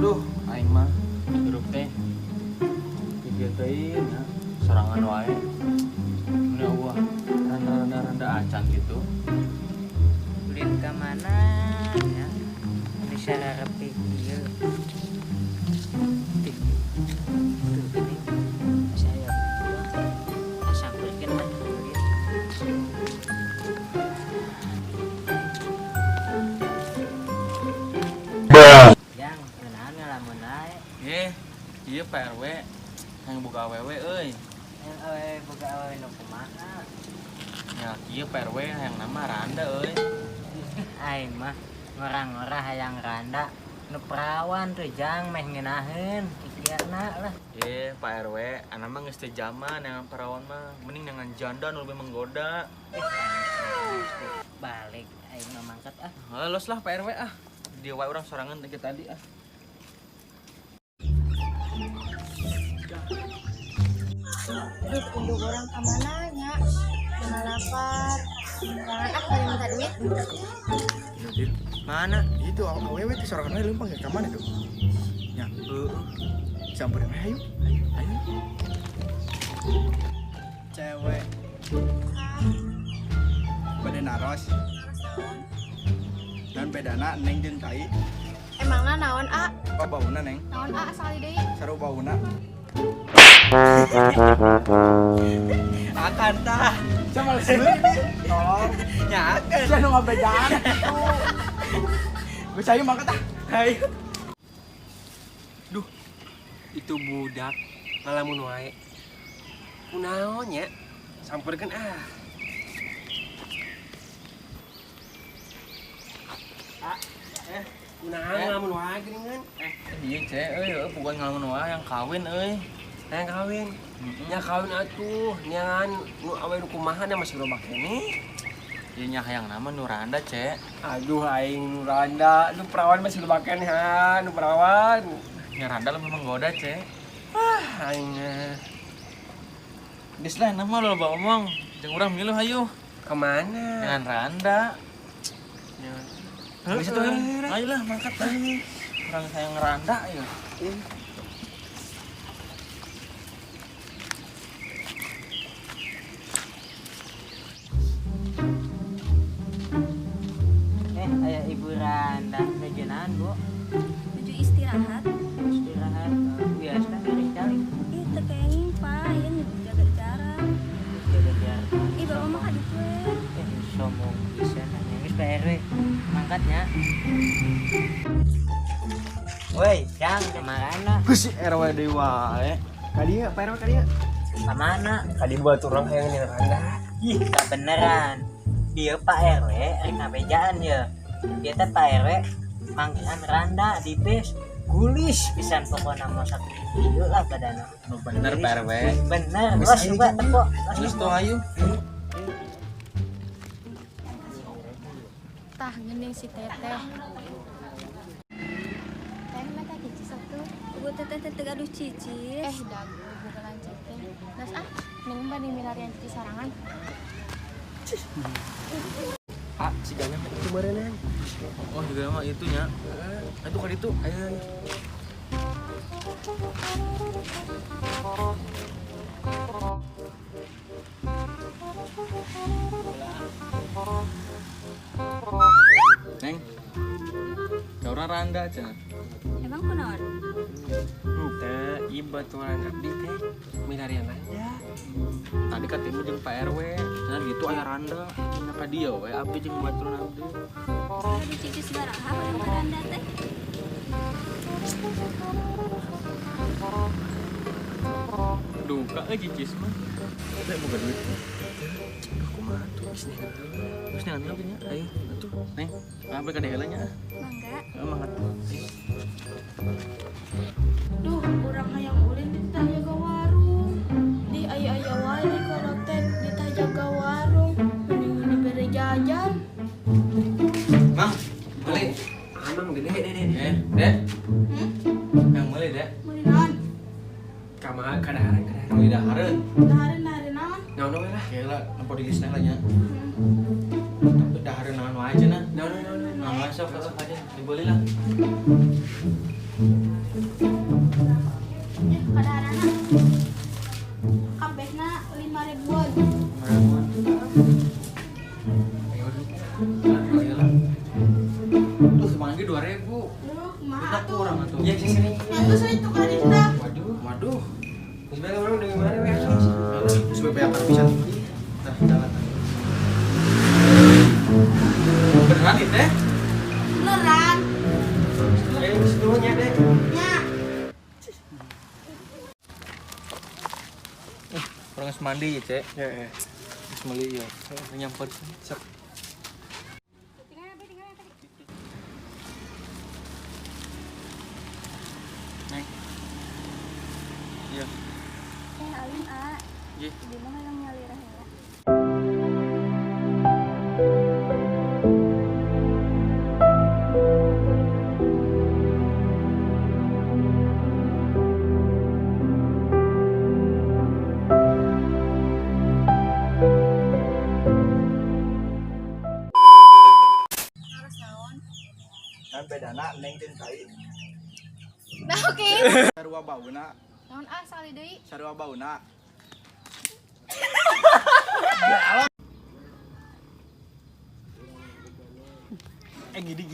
Duh, aing mah hirup teh pikir teuing ya, sorangan wae. Mun eueuh randa-randa acan gitu. Ulin ka mana ya? Bisa rapi ieu. Tuh gini. Saya sampeurkeun lah ulin. Jang, ngeunaan ngalamun wae. Eh, ieu Pak RW yang boga awewe euy. Yang awewe boga awewe nu kumaha? Ya kieu Pak RW yang nama Randa euy. Aing mah ngorang-ngora hayang randa nu perawan tuh jang meh ngeunaheun kikiana lah. Eh, Pak RW, anak mah geus teu zaman yang perawan mah, mending dengan janda nu lebih menggoda. Balik aing mah mangkat ah. Los lah Pak RW ah. Dia wae urang sorangan teh tadi ah. Duh, induk orang ka mana nya? Jangan lapar. Jangan ah bari minta duit. Mana? Itu awewe teh sorangan we leumpang ya ka mana tuh? Nya, Heeh. samperin we hayu. Ayo. Cewek. Bade naros. Dan bedana neng jeung tai. Emangna naon a? Oh bauna neng. Naon a asal deui? Saru bauna. Akan tah. Sama seuri. Tolong. Nya akan. Saya nu ngabejaan. Geus ayo mangkat ah. Ayo. Duh, itu budak ngalamun wae. Kunaon nya? Sampeurkeun ah. Eh, Kunaon ngalamun wae geuningan? Iya, Cek, euy, heueuh bukan ngalamun wae yang kawin euy. Hayang kawin. Nya kawin atuh, neangan nu awe nu kumaha da masih loba keneh. Ieu nya hayang nama nu randa, Cek. Aduh aing nu randa, nu perawan masih loba keneh ha, nu perawan. Nya randa lebih menggoda, Cek. Ah, aing Geus lah nama loba omong. Jeung urang milu hayu. kemana? Dengan randa. Heeh. Geus atuh, ayo lah mangkat lah. Urang hayang randa ya. Aya ibu randa nuju naon, Bu? Nuju istirahat. Istirahat. Biasa ngiring calik. Ih, teu kenging, Pak. Ieu nuju jaga jarak. Jaga jarak. Ih, bapak mah ka ditu we. Sombong pisan nanya geus Pak RW. Mangkatnya. Woi, Jang, kemana? Geus si RW deui wae. Ka dieu, Pak RW ka dieu. Kemana? Ka dieu batur urang hayang neangan randa. Ih, tak beneran. Dia Pak RW rek ngabejaan ya. Dia teh Pak RW manggihan randa di bis gulis pisan pokona mah sakitu ieu lah badana. Nu bener Pak RW. Bener, los coba tepok. Geus tuh hayu. Tah geuning si teteh. Teh mah cicis atuh. Ibu teteh teh teu gaduh cicis. Eh, dagu boga lanceuk teh. Geus ah, neng bade milarian cicis sorangan. Ah, sigana mah itu meureunnan. Oh, juga mah itu nya. Itu ka ditu. Ayo. Neng. Ka urang randa cenah. Emang kunaon? Henteu, ieu baturan abdi teh milarian randa. Tadi ketemu jeung Pak RW, cenah gitu aya randa. Cenah ka dieu we abdi jeung baturan abdi. Gaduh cicis baraha bade ka randa teh? Duka euy cicis mah. Teh boga duit. Duh, kumaha tuh geus neangan heula. Geus neangan heula nya. Ayo, atuh. Neng, abdi ka dieu heula nya. Mangga. Heeh, mangga. Ayo. Duh, urang hayang ulin dititah jaga warung. Di aya-aya wae di koloten dititah jaga warung. Mending dibere jajan. Mang, beli. Amang dede dede. Eh, Dek. Hmm? Yang beli, Dek. Meuli naon? Kama kadaharan kadaharan. Meuli dahareun. Dahareun dahareun naon? Naon we lah. Oke lah, nempo di listna lah nya. Tapi dahareun naon wae cenah. Naon naon naon. Naon wae sok sok aja dibeli lah. atuh. Ya sih sini. Nah, terus itu ka ditu tah. Waduh. Waduh, Geus bae urang dari mana we? terus bebeakan pisan. Nah, jalan. Beneran ieu teh? Beneran. Eh, geus dulu nya deh. Nya. Urang geus mandi ya, Cek. Ya, ya. Geus meuli ieu. Nyamper. Sok. Neng. Iya. Eh, alim a. Iya. Ibu mah hayang nyalira heula. Nah, bedana neng jeung kai. Nah, oke. Sarua bauna, Naon ah sali deui. Sarua bauna. Eh, gini gini.